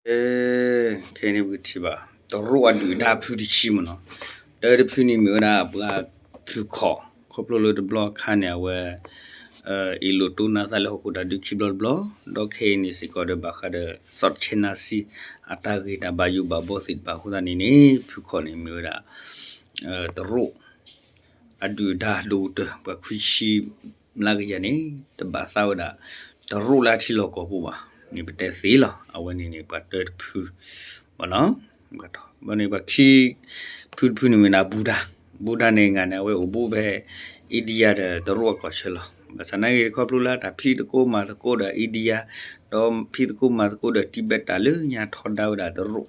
ကဲ, ခဲအံၤန့ၣ်ပကထံၣ်ဘၣ် တရူးအဒုၣ်အဒါဖုတဆံမ့ၢ်နီၤ, တၢတဖုန့ၣ်မ့ၢ်ဝဲဒၣ်ပှၤဖုၣ်ခီၣ် ခီဖျိလၢတဘျီအခါန့ၣ် အဝဲ အ့ၣ်လိာ်တိနါသးလၢဟီၣ်ခိၣ်တၢ်ဒုးခံဘျီတဘျီ, ဒီးခဲအံၤန့ၣ်စ့ၢ်ကီးဒီးဘၣ်ဃးဒီး South China Sea အတၢ်ဂ့ၢ်တၢ်ဘၣ်ယိၣ်ဘၣ်ဘီသ့ၣ်တဖၣ်အဃိသတးန့ၣ်န့ၣ် ဖုၣ်ခီၣ်န့ၣ်မ့ၢ်ဝဲဒၣ် တရူး အဒုၣ်အဒါဒိၣ်ကတၢၢ် ပှၤခွံဆံမျးကယၤန့ၣ် တဘၣ်သးဝဲဒၣ် တရူးလၢအထံလီၢ်ကီၢ်ပူၤဘၣ်န့ၣ် ပတဲသ့လီၤ. အဝဲန့ၣ်န့ၣ် ပှၤတၢတဖု ဘၣ်နီၤ, ဘၣ်န့ၣ်ပှၤခံဖုတဖုန့ၣ်မ့ၢ်ဒၣ် ဘူဒၤ, ဘူဒၤန့ၣ်ဂၤန့ၣ် အဝဲအိၣ်ဘူးဖဲ India ဒီးတရူးအကီၢ်ဆၢလီၤ. ဘၣ်ဆၣ်နာ်က့ ခီဖျိလၢတၢ်ဖံးသကိးမၤသကိးဒီး India ဒီးဖံးသကိးမၤသကိးဒီး Tibet တၢ်လၢညါထီဒါဝဲဒၣ်တရူး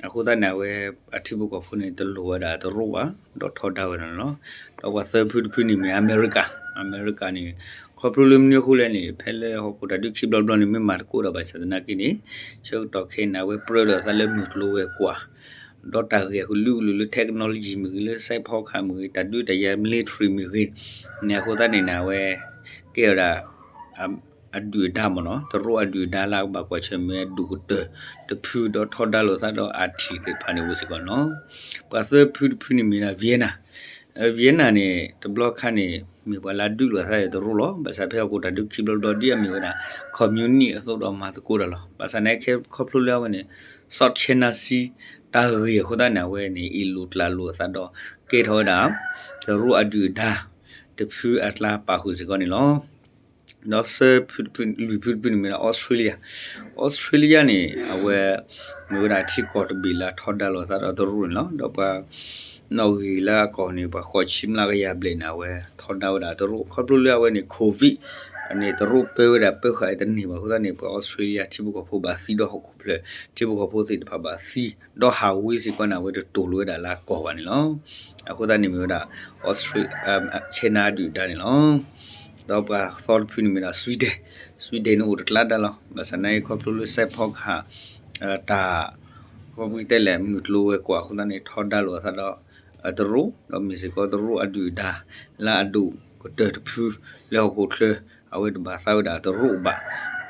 အဃိသတးန့ၣ် အဝဲအထံဖိကီၢ်ဖိန့ၣ် တလိၣ်ဝဲဒၣ်တရူးဘၣ်, ဒီးထီဒါဝဲဒၣ်န့ၣ်လီၤ. ဒီးပှၤသၢဖုတဖုန့ၣ်မ့ၢ်အမဲရကၤ, အမဲရကၤန့ၣ် ခီဖျိလၢမနုၤအဃိလဲၣ်န့ၣ် ဖဲလၢဟီၣ်ခိၣ်တၢ်ဒုးခံဘျီတဘျီန့ၣ် မ့ၢ်မၤသကိးဒီး ဘၣ်ဆၣ်သနာ်က့န့ၣ် ဆၢကတီၢ်ခဲအံၤန့ၣ် အဝဲပြၢလိာ်အသးလၢမုၢ်ကျိၤဝဲၤကွာ် ဒီးတၢ်ဂ့ၢ်ကလုာ်ကလုာ်လၢ technology မ့ၢ်ဂ့ၤ, လၢ cyber ခါမ့ၢ်ဂ့ၤ, တၢ်ဒုးတၢ်ယၤ military မ့ၢ်ဂ့ၤန့ၣ် အဃိသတးန့ၣ်န့ၣ် အဝဲ ကဲဝဲဒၣ် အဒုၣ်အဒါမ့ၢ်နီၤ, တရူးအဒုၣ်အဒါလၢအကဘၣ်ကွၢ်ဆၢၣ်မဲာ်ဒိၣ်ကတၢၢ်တဖု ဒီးထီဒါလိာ်သးဒီးအထံၣ်သ့ၣ်တဖၣ်န့ၣ်အိၣ်စ့ၢ်ကီးန့ၣ်လီၤ. ပှၤသၢဖုတဖုန့ၣ်မ့ၢ်ဒၣ် Vietnam, Vietnam န့ၣ် တဘျီခါန့ၣ် မ့ၢ်ပှၤလၢအဒုးလိာ်သးဒီးတရူးလီၤ. ဘၣ်ဆၣ်ဖဲဟီၣ်ခိၣ်တၢ်ဒုးခံဘျီတဘျီ ဒ်အမ့ၢ်ဝဲဒၣ် communist အသိးဒီးမၤသကိးတၢ်လီၤ. ဘၣ်ဆၣ်န့ၣ် ခီဖျိလၢအဝဲန့ၣ် South China Sea တၢ်ဂ့ၢ်အဃိသတးန့ၣ် အဝဲန့ၣ် အ့ၣ်လိာ်ကျၢ်လိာ်အသးဒီး ကဲထီၣ်ဝဲဒၣ် တရူးအဒုၣ်အဒါ တဖုအကျါပာ်ဃုာ်စ့ၢ်ကီးန့ၣ်လီၤ. ဒီးသၢဖုတဖု လွံၢ်ဖုတဖုန့ၣ်မ့ၢ်ဒၣ် Australia, Australia န့ၣ် အဝဲ မ့ၢ်ဝဲဒၣ်ထံကီၢ်တဘ့ၣ်လၢထီဒါလိာ်သးဒီးတရူးန့ၣ်လီၤ. ဒီးပှၤ နီၣ်ဂံၢ်လၢအကီၢ်န့ၣ် ပှၤဃိးဆံမျးကယၤဘျဲၣ်န့ၣ် အဝဲထီဒါဝဲဒၣ်တရူး ခီဖျိလၢအဝဲန့ၣ် COVID န့ၣ် တရူးပၢဝဲဒၣ်ပၢဃာ်အတန့ၢ်ဘၣ်အဃိသတးန့ၣ် ပှၤ Australia ထံဖိကီၢ်ဖိဘၣ်သံဒီးဟီၣ်ခိၣ်ဖျၢၣ် ထံဖိကီၢ်ဖိသ့ၣ်တဖၣ်ဘၣ်သံ ဒီးဟးဝ့ၤစ့ၢ်ကီးန့ၣ် အဝဲတတိာ်လိာ်ဝဲဒၣ်လၢအကီၢ်ဘၣ်န့ၣ်လီၤ. အဃိသတးန့ၣ်မ့ၢ်ဝဲဒၣ် China အဒုၣ်အဒါန့ၣ်လီၤ. ဒီးပှၤသီတဖုန့ၣ်မ့ၢ်ဒၣ် Sweden, Sweden န့ၣ်အိၣ်တကျါဒါလီၤ. ဘၣ်ဆၣ်နာ်က့ခီဖျိလၢ cyber ခါ တၢ် ခီဖျိတဲလဲၣ် မုၢ်ကျိၤဝဲၤကွာ်အဃိသတးန့ၣ် ထီဒါလိာ်အသးဒီး တရူး ဒီးမ့ၢ်စ့ၢ်ကီးတရူးအဒုၣ်အဒါ လၢအဒိၣ်ကတၢၢ်တဖု လၢဟီၣ်ခိၣ်ချၢ အဝဲတဘၣ်သးဝဲဒၣ်တရူးဘၣ်,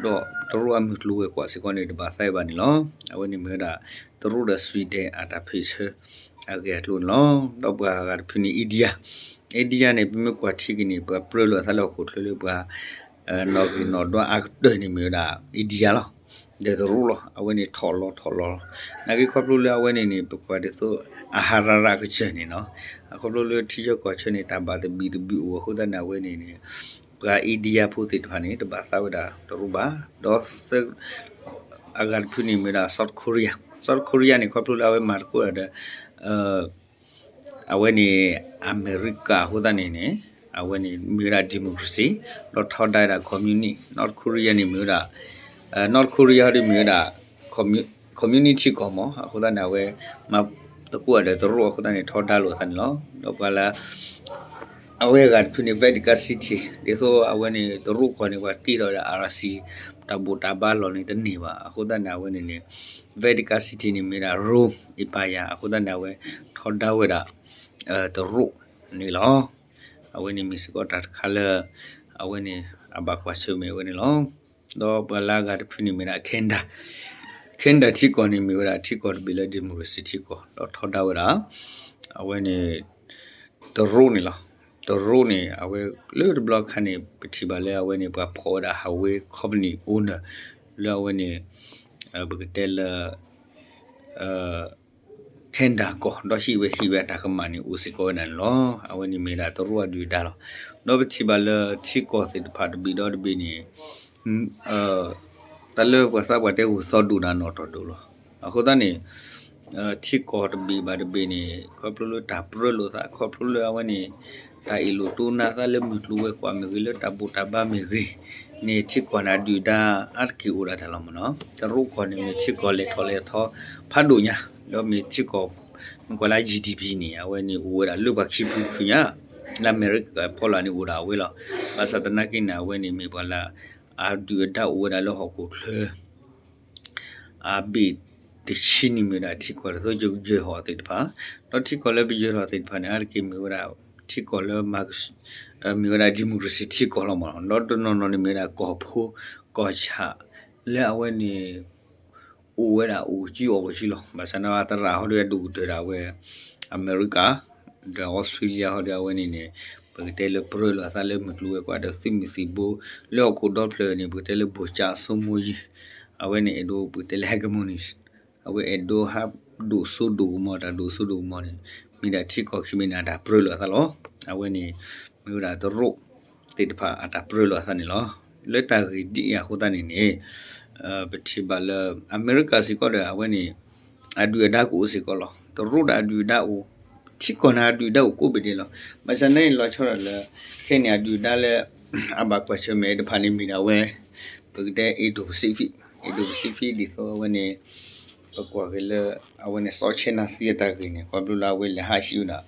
ဒီးတရူးအမုၢ်ကျိၤဝဲၤကွာ်စ့ၢ်ကီးန့ၣ် တဘၣ်သးဝဲဘၣ်န့ၣ်လီၤ. အဝဲန့ၣ်မ့ၢ်ဝဲဒၣ် တရူးဒီး Sweden အတၢ်ဖ့ၣ်ဆၢ အဂ့ၢ်အကျိၤန့ၣ်လီၤ. ဒီးပှၤဂၤတဖုန့ၣ် India, India န့ၣ် ပမ့ၢ်ကွၢ်ထံက့ၤန့ၣ် ပှၤပြၢလိာ်အသးလၢဟီၣ်ခိၣ်ချၢလၢပှၤ နီၣ်ဂံၢ်နီၣ်ဒွးအါကတၢၢ်န့ၣ်မ့ၢ်ဝဲဒၣ် India လီၤ. ဒီးတရူးလီၤ. အဝဲန့ၣ်ထီၣ်လီၤထီၣ်လီၤလီၤ. နာ်က့ခီဖျိလၢအဝဲန့ၣ်န့ၣ် ပကွၢ်ဒ်သိး အဟါရရကစၢၢ်န့ၣ်နီၤ, အခီဖျိလၢထံဆၢကီၢ်ဆၢန့ၣ် တၢ်ဘၣ်သဘံၣ်သဘုၣ်အိၣ်အဃိသတးန့ၣ် အဝဲန့ၣ်န့ၣ် ပှၤ India ဖိသ့ၣ်တဖၣ်န့ၣ် တဘၣ်သးဝဲဒၣ်တရူးဘၣ်. ဒီးသၢ အဂၤတဖုန့ၣ်မ့ၢ်ဝဲဒၣ် South Korea, South Korea န့ၣ် ခီဖျိလၢအဝဲမၤသကိးတၢ်ဒီး အဝဲန့ၣ် အမဲရကၤအဃိသတးန့ၣ်န့ၣ် အဝဲန့ၣ်မ့ၢ်ဝဲဒၣ် democracy ဒီးထီဒါဝဲဒၣ် communist, North Korea န့ၣ်မ့ၢ်ဝဲဒၣ် North Korea ဒ်မ့ၢ်ဝဲဒၣ် commu- communist ထံကီၢ်မး အဃိသတးန့ၣ် အဝဲမၤသကိးဒီးတရူးအဃိသတးန့ၣ် ထီဒါလိာ်အသးန့ၣ်လီၤ. ဒီးပှၤလၢ အဝဲအဂၤတဖုန့ၣ် Vatican City ဒ်သိးအဝဲန့ၣ် တရူးကီၢ်န့ၣ် ပှၤတ့ထီၣ်ဝဲဒၣ် RC တၢ်ဘူၣ်တၢ်ဘါလီၢ်န့ၣ်တန့ၢ်ဘၣ်. အဃိသတးန့ၣ် အဝဲန့ၣ်န့ၣ် Vatican City န့ၣ်မ့ၢ်ဒၣ် Rome Empire အဃိသတးန့ၣ် အဝဲထီဒါဝဲဒၣ် တရူးန့ၣ်လီၤ. အဝဲန့ၣ်မ့ၢ်စ့ၢ်ကီးတၢ်တခါလၢ အဝဲန့ၣ် အဘၣ်ကွၢ်ဆၢၣ်မဲာ်ဝဲန့ၣ်လီၤ. ဒီးပှၤလၢအဂၤတဖုန့ၣ်မ့ၢ်ဒၣ် Canada, Canada ထံကီၢ်န့ၣ်မ့ၢ်ဝဲဒၣ်ထံကီၢ်တဘ့ၣ်လၢ democracy ထံကီၢ် ဒီးထီဒါဝဲဒၣ် အဝဲန့ၣ် တရူးန့ၣ်လီၤ. တရူးန့ၣ် အဝဲလၢတဘျီခါန့ၣ် ပထံၣ်ဘၣ်လၢအဝဲန့ၣ် ပှၤဖီၣ်ဝဲဒၣ် highway company owner လၢအဝဲန့ၣ် ပကတဲလၢ Canada ကီၢ် ဒီးဟံးဝဲဟံးဝဲအတၢ်ကမၣ်န့ၣ် အိၣ်စ့ၢ်ကီးဝဲဒၣ်န့ၣ်လီၤ. အဝဲန့ၣ်မ့ၢ်ဒၣ်တရူးအဒုၣ်အဒါလီၤ. ဒီးပထံၣ်ဘၣ်လၢထံကီၢ်သ့ၣ်တဖၣ်တဘ့ၣ်ဒီးတဘ့ၣ်န့ၣ် တၢ်လၢပှၤသးပှၢ်တဲဂုၢ်သီၣ်ဒိၣ်ဒီးနီၣ်တီၢ်ဒိၣ်လီၤ. အဃိသတးန့ၣ် ထံကီၢ်တဘ့ၣ်ဘၣ်တဘ့ၣ်န့ၣ် ခီဖျိလၢတၢ်ပြၢလိာ်သး ခီဖျိလၢအဝဲန့ၣ် တၢ်အ့ၣ်လိာ်တိနါသးလၢမုၢ်ကျိၤဝဲၤကွာ်မ့ၢ်ဂ့ၤ လၢတၢ်ဘူၣ်တၢ်ဘါမ့ၢ်ဂ့ၤန့ၣ် ထံကီၢ်န့ၣ်အဒုၣ်အဒါအါတက့ၢ်အိၣ်ဒၣ်တၢ်လီၤမ့ၢ်နီၤ. တရူးကီၢ်န့ၣ်မ့ၢ်ထံကီၢ်လဲၤထီၣ်လဲၤထီဖးဒိၣ်ညါ ဒီးမ့ၢ်ထံကီၢ် မ့ၢ်ကွၢ်လၢ GDP န့ၣ် အဝဲန့ၣ်အိၣ်ဝဲဒၣ်လၢပှၤခံဖုတဖုညါ လၢအမဲရကၤဖီလာ်န့ၣ်အိၣ်ဒၣ်အဝဲလီၤ. ဘၣ်ဆၣ်သနာ်က့န့ၣ် အဝဲန့ၣ်မ့ၢ်ပှၤလၢ အဒုၣ်အဒါအိၣ်ဝဲဒၣ်လၢဟီၣ်ခိၣ်ချၢ အဘ့ၣ်တဆံန့ၣ်မ့ၢ်ဝဲဒၣ်ထံကီၢ်ဒ်သိးယဲၢ်ဟီၣ်သ့ၣ်တဖၣ်, ဒီးထံကီၢ်လၢပယဲၢ်ဟီၣ်သ့ၣ်တဖၣ်န့ၣ် အါတက့ၢ်မ့ၢ်ဝဲဒၣ် ထံကီၢ်လၢ မ့ၢ်ဝဲဒၣ် democracy ထံကီၢ်လီၤမ့ၢ်နီၤ. ဒီးတနီၤနီၤန့ၣ်မ့ၢ်ဝဲဒၣ်ကီၢ်ဖိကီၢ်ဆၣ် လၢအဝဲန့ၣ် အိၣ်ဝဲဒၣ်အိၣ်ကစုအီၣ်ကစုလီၤ. ဘၣ်ဆၣ်န့ၣ်သရၣ်ဟီဒီးအဒိၣ်ကတၢၢ်ဒၣ်ဝဲ အမဲရကၤ ဒီးအီစထြ့လယါဟီဒီးအဝဲန့ၣ်န့ၣ် ပကတဲလၢပြၢလိာ်အသးလၢမုၢ်ကျိၤဝဲၤကွာ်ဒီး သုးမုၢ်သံၣ်ဘိ လၢဟီၣ်ခိၣ်ဒီဖျၢၣ်န့ၣ် ပကတဲလၢ ဗိုလ်ချုပ်စိုးမိုးရေး အဝဲန့ၣ်အဲၣ်ဒိး ပကတဲလၢ ဟဲကမူနံၣ် အဝဲအဲၣ်ဒိးဟးဒိၣ်စိဒိၣ်ကမီၤ တၢ်ဒိၣ်စိဒိၣ်ကမီၤန့ၣ် မ့ၢ်ဒၣ်ထံကီၢ်ခံမံၤန့ၣ် အတၢ်ပြၢလိာ်အသးလီၤ. အဝဲန့ၣ် မ့ၢ်ဝဲဒၣ်တရူးသ့ၣ်တဖၣ်အတၢ်ပြၢလိာ်အသးန့ၣ်လီၤ. လၢတၢ်ဂ့ၢ်ဒ်အံၤအဃိသတးန့ၣ်န့ၣ် ပထံၣ်ဘၣ်လၢ အမဲရကၤစ့ၢ်ကီးဒီး အဝဲန့ၣ် အဒုၣ်အဒါကအိၣ်စ့ၢ်ကီးလီၤ. တရူးဒီးအဒုၣ်အဒါအိၣ် ထံကီၢ်န့ၣ်အဒုၣ်အဒါအိၣ်ကိးဘ့ၣ်ဒဲးလီၤ. ဘၣ်ဆၣ်န့ၣ်လီၤဆီဒၣ်လၢ ခဲအံၤန့ၣ် အဒုၣ်အဒါလၢ အဘၣ်ကွၢ်ဆၢၣ်မဲာ်တဖၣ်န့ၣ်မ့ၢ်ဒၣ်ဝဲ ပကတဲ Indo-Pacific, Indo-Pacific ဒ်သိးအဝဲန့ၣ် ပကွၢ်က့ၤလၢ အဝဲန့ၣ် South China Sea အတၢ်ဂ့ၢ်န့ၣ် ခီဖျိလၢအဝဲလဲၤဟးဟံးဝဲဒၣ်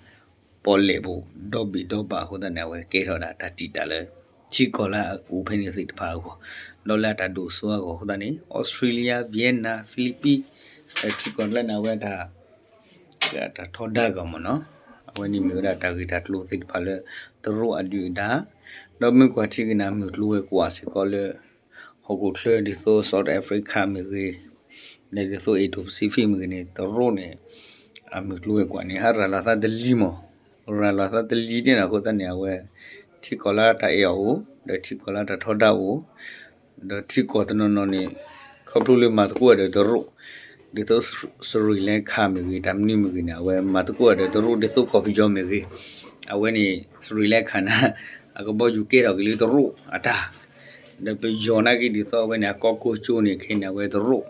ပီၣ်လဲၣ်ပူၤ ဒီဘ့ၣ်ဒီဘၣ်အဃိသတးန့ၣ် အဝဲကဲထီၣ်ဒၣ်တၢ်တံာ်တာ်လၢ ထံကီၢ်လၢအအိၣ်ဖဲန့ၣ်သ့ၣ်တဖၣ်အဂီၢ်, ဒီးလၢအတၢ်ဒိၣ်စိအဂီၢ်အဃိသတးန့ၣ် Australia, Vietnam, Philippines ထံကီၢ်လၢန့ၣ် အဝဲတၢ် တၢ်ထီဒါဂီၢ်မ့ၢ်နီၤ, အဝဲန့ၣ်မ့ၢ်ဝဲဒၣ်တၢ်ဂ့ၢ်တၢ်ကျိၤသ့ၣ်တဖၣ်လၢ တရူးအဒုၣ်အဒါ, ဒီးမ့ၢ်ကွၢ်ထံက့ၤန့ၣ် အမုၢ်ကျိၤဝဲၤကွာ်စ့ၢ်ကီးလၢ ဟီၣ်ခိၣ်ချၢဒ်သိး South Africa မ့ၢ်ဂ့ၤ, ဒီးဒ်သိး Indo-Pacific မ့ၢ်ဂ့ၤန့ၣ် တရူးန့ၣ် အမုၢ်ကျိၤဝဲၤကွာ်န့ၣ် ဟးရၤလီၤသးတလံၤမ့ၢ်, ရၤလီၤသးတလံၤန့ၣ်အဃိသတးန့ၣ် အဝဲ ထံကီၢ်လၢတၢ်အဲၣ်အီၤအိၣ်, ဒီးထံကီၢ်လၢတၢ်ထီဒါအိၣ် ဒီးထံကီၢ်တနီၤနီၤန့ၣ် ခီဖျိလၢမၤသကိးဒီးတရူး, ဒ်သိး Sri Lanka မ့ၢ်ဂ့ၤ တၢ်မနုၤမ့ၢ်ဂ့ၤန့ၣ် အဝဲမၤသကိးဒီးတရူး ဒ်သိးကီၢ်ပယီၤမ့ၢ်ဂ့ၤ, အဝဲန့ၣ် Sri Lanka န့ၣ် အကဘီယူၤကဲထီၣ်က့ၤလၢတရူးအတၢ်, ဒီးပယီၤနာ်က့ဒ်သိးအဝဲန့ၣ် အကီၢ်ကိကၠိန့ၣ် ခဲအံၤန့ၣ် အဝဲတရူး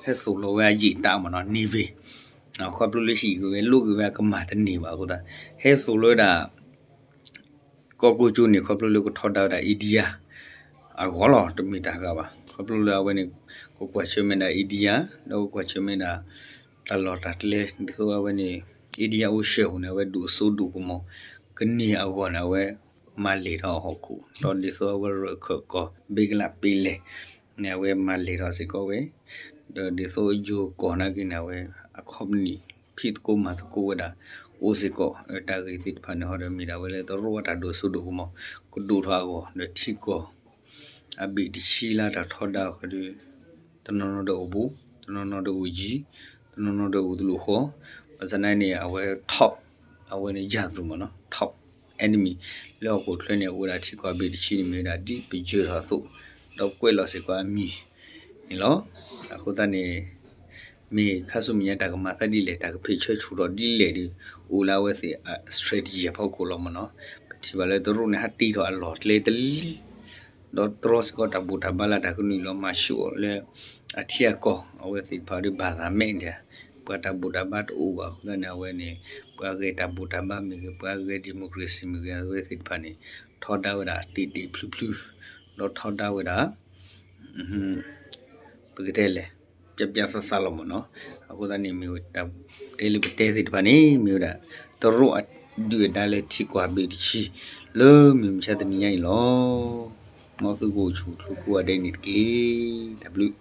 ဟဲသိၣ်လီၤဝဲအယံာ်တၢ်မ့ၢ်နီၤ navy ခီဖျိလၢဟံၣ်က့ၤဝဲ လိးက့ၤဝဲအကမၢ်တန့ၢ်ဘၣ်အဃိသတး ဟဲသိၣ်လီၤဝဲဒၣ် ကီၢ်ကိကၠိန့ၣ် ခီဖျိလၢကထီဒါဝဲဒၣ် India အဂီၢ်လီၤ တမ့ၢ်တၢ်ဂၤဘၣ်. ခီဖျိလၢအဝဲန့ၣ် ကကွၢ်ဆၢၣ်မဲာ်ဒၣ် India ဒီးကကွၢ်ဆၢၣ်မဲာ်ဒၣ် တၢ်လီၢ်တၢ်ကျဲ ဒ်သိးအဝဲန့ၣ် Indian Ocean န့ၣ် အဝဲဒိၣ်စိဒိၣ်ကမီၤ ကန့ၢ်အဂီၢ်န့ၣ် အဝဲမၤလဲၢ်ထီၣ်အဟီၣ်ခိၣ် ဒီးဒ်သိးအဝဲရခၢၣ်ကီၢ် ဘ့ကလးပ့ၤလဲၢ်န့ၣ် အဝဲမၤလဲၢ်ထီၣ်စ့ၢ်ကီးဝဲ ဒီးဒ်သိးယိၤကီၢ်နာ်က့န့ၣ် အဝဲအခီပနံၣ် ဖံးသကိးမၤသကိးဝဲဒၣ် အိၣ်စ့ၢ်ကီး တၢ်ဂ့ၢ်သ့ၣ်တဖၣ်န့ၣ် ဟီဒီးမ့ၢ်ဒၣ်ဝဲလၢတရူးအတၢ်ဒိၣ်စိဒိၣ်ကမီၤ ကဒိၣ်ထီၣ်အဂီၢ် ဒီးထံကီၢ် အဘ့ၣ်တဆံလၢတၢ်ထီဒါဃီဒီး တနီၤနီၤဒီးအိၣ်ဘူး, တနီၤနီၤဒီးအိၣ်ယံၤ, တနီၤနီၤဒီးအိၣ်တလိၣ်ဃီ, ဘၣ်ဆၣ်နာ်က့န့ၣ် အဝဲ top အဝဲန့ၣ်ယၢ်သူမ့ၢ်နီၤ top enemy လၢဟီၣ်ခိၣ်ချၢန့ၣ် အိၣ်ဝဲဒၣ်ထံကီၢ်အဘ့ၣ်တဆံန့ၣ် မ့ၢ်ဝဲဒၣ်ဒ်ပယၢၤထီၣ်အသိး ဒီးကွဲးလီၤစ့ၢ်ကီးအမံၤန့ၣ်လီၤ. အဃိသတးန့ၣ် မ့ၢ်ခါဆူမဲာ်ညါတၢ်ကမၤသးဒ်လဲၣ် တၢ်ကဖ့ၣ်ဆၢဆူၣ်ထီၣ်ဒ်လဲၣ်ဒီး အိၣ်လၢအဝဲသ့ၣ်အ strategy အဖီခိၣ်လီၤမ့ၢ်နီၤ. ပထံၣ်ဘၣ်လၢတရူးန့ၣ် ဟးတ့ထီၣ်အလီၢ်ကျဲတလံၤ ဒီးတြီစ့ၢ်ကီးတၢ်ဘူၣ်တၢ်ဘါလၢတၢ်ကနုာ်လီၤမၤဆူၣ်အီၤလၢ အထံအကီၢ် အဝဲသ့ၣ်တဖၣ်ဒီးဘၣ်သးမဲာ်ဒၣ် ပှၤတၢ်ဘူၣ်တၢ်ဘါတအိၣ်ဘၣ်အဃိသတးန့ၣ် အဝဲန့ၣ် ပှၤဂဲၤတၢ်ဘူၣ်တၢ်ဘါမ့ၢ်ဂ့ၤ ပှၤဂဲၤ democracy မ့ၢ်ဂ့ၤ အဝဲသ့ၣ်တဖၣ်န့ၣ် ထီဒါဝဲဒၣ်တ့တ့ဖျုဖျု ဒီးထီဒါဝဲဒၣ် ပကတဲလဲၣ် ပျၢ်ပျၢ်သးသးလီၤမ့ၢ်နီၤ. အဃိသတးန့ၣ် မ့ၢ်ဝဲတၢ်တဲလၢပတဲသ့ၣ်တဖၣ်န့ၣ် မ့ၢ်ဝဲဒၣ် တရူးအဒုၣ်အဒါလၢထံကီၢ်အဘ့ၣ်တဆံ လၢမုၢ်မဆါတနံၤညါအံၤလီၤ. မ်သုကအိၣ်ဆူၣ်အိၣ်ချ့ကိးဂၤဒဲးန့ၣ်တက့ၢ်. တၢ်ဘျုး